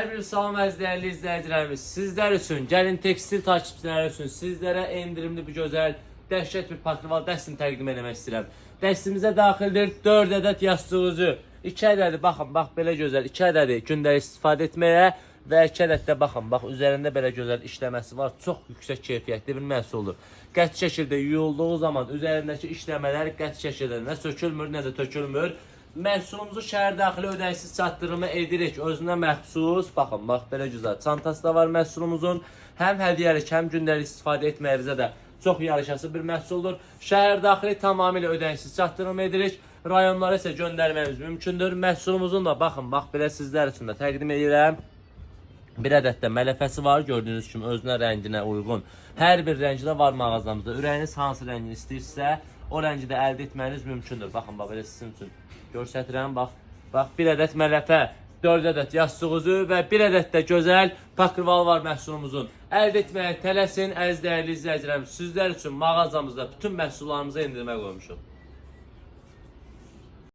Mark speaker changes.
Speaker 1: Bir salam əziz dəyərli izləyicilərimiz. Sizlər üçün, gəlin tekstil takipçiləri üçün sizlərə endirimli bir gözəl, dəhşət bir pakrival dəstini təqdim eləmək istəyirəm. Dəstimizə daxildir 4 ədəd yastıq üzü, 2 ədədi baxın, bax belə gözəl, 2 ədədi gündəlik istifadə etməyə və 2 ədəd də baxın, bax üzərində belə gözəl işləməsi var. Çox yüksək keyfiyyətli bir məhsuldur. Qəti şəkildə yuyulduğu zaman üzərindəki işləmələr qəti şəkildə nə sökülmür, nə də tökülmür. Məhsulumuzu şəhər daxili ödənişsiz çatdırımı edirik. Özünə məxsus, baxın, bax belə gözəl çantası da var məhsulumuzun. Həm hədiyyəlik, həm gündəlik istifadə etməyinizə də çox yarışası bir məhsuldur. Şəhər daxili tamamilə ödənişsiz çatdırım edirik. Rayonlara isə göndərməyimiz mümkündür. Məhsulumuzun da baxın, bax belə sizlər üçün də təqdim edirəm. Bir ədəd də mələfəsi var, gördüyünüz kimi özünə rənginə uyğun. Hər bir rəngi də var mağazamızda. Ürəyiniz hansı rəngini istəyirsə, o rəngi də əldə etməyiniz mümkündür. Baxın, bax belə sizin üçün göstərirəm. Bax, bax bir ədəd mələfə, 4 ədəd yastıq üzü və bir ədəd də gözəl pakrival var məhsulumuzun. Əldə etməyə tələsin, əziz dəyərli izləyicilərimiz. Sizlər üçün mağazamızda bütün məhsullarımıza endirimə qoymuşuq.